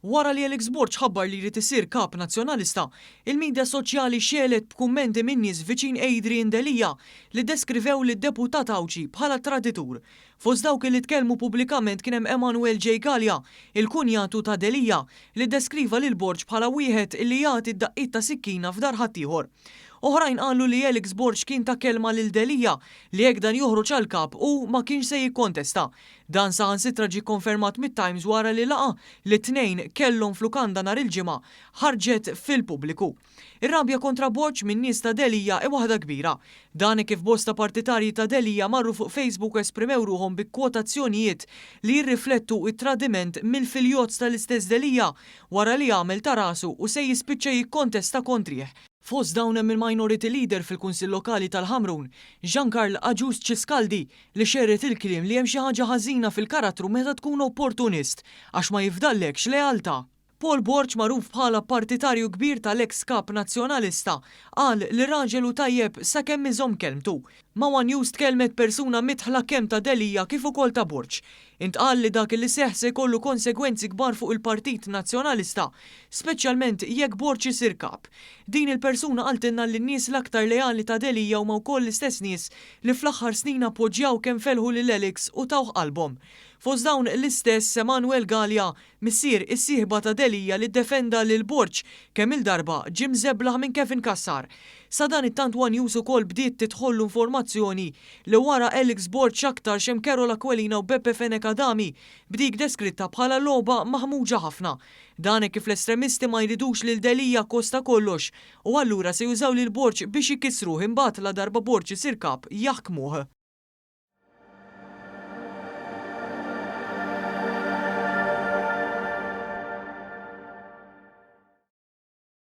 Wara li Alex Borg ħabbar li jrid isir Kap Nazzjonalista, il-midja soċjali xegħlet b'kummenti minn nies viċin Adrian Delia li ddeskrivew lid-deputat Għawdxi bħala traditur. Fost dawk li tkellmu pubblikament kien hemm Emanuel J. Galea, il-kunjatu ta' Delia, li ddeskriva lil Borg bħala wieħed li jagħti d-daqqiet ta' sikkina f'dar ħaddieħor. Oħrajn qalu li Alex Borg kien ta kelma lil Delia li jekk dan joħroġ għal kap hu ma kienx se jikkontesta. Dan saħansitra ġie kkonfermat mit-Times wara li laqgħa li t-tnejn kellhom f'lukanda nhar il-Ġimgħa ħarġet fil-pubbliku. Ir-rabja kontra Borg min-nies ta' Delia hi waħda kbira. Dan hekk kif bosta partitarji ta' Delia marru fuq Facebook u esprimew ruħhom bi kwotazzjonijiet li jirriflettu t-tradiment mill-filjozz tal-istess Delia wara li għamel ta' rasu u se jispiċċa jikkontesta kontrih. Fost dawn hemm il-Minority Leader fil-Kunsill Lokali tal-Ħamrun, Jean Carl Agius Ciscaldi, li xerred il-kliem li hemm xi ħaġa ħażina fil-karattru meta tkun opportunist għax ma jifdallekx lealtà. Paul Borg magħruf bħala partitarju kbir tal-eks Kap Nazzjonalista qal li raġel hu tajjeb sakemm iżomm kelmtu. Ma' one News tkellmet persuna midħla kemm ta' Delia kif ukoll ta' Borg. Intqal li dak li seħħ se jkollu konsegwenzi kbar fuq il-Partit Nazzjonalista, speċjalment jekk Borg isir Kap. Din il-persuna qaltilna li n-nies l-aktar leali ta' Delia huma wkoll l-istess nies li fl-aħħar snin appoġġjaw kemm felħu lil Alex u tawh qalbhom. Fost dawn l-istess Emanuel Galea, missier is-sieħba ta' Delia li ddefenda lil Borg kemm-il darba ġie mżeblaħ minn Kevin Cassar. Sadanittant one News ukoll bdiet tidħollu informazzjoni li wara Alex Borg x'aktarx hemm Karol Aquilina u Beppe Fenech Adami b'dik deskritta bħala logħba maħmuġa ħafna. Dan hekk kif l-estremisti ma jridux lil Delia kosta kollox u allura se jużaw lil Borg biex ikissruh imbagħad ladarba Borg isir kap jaħkmuh.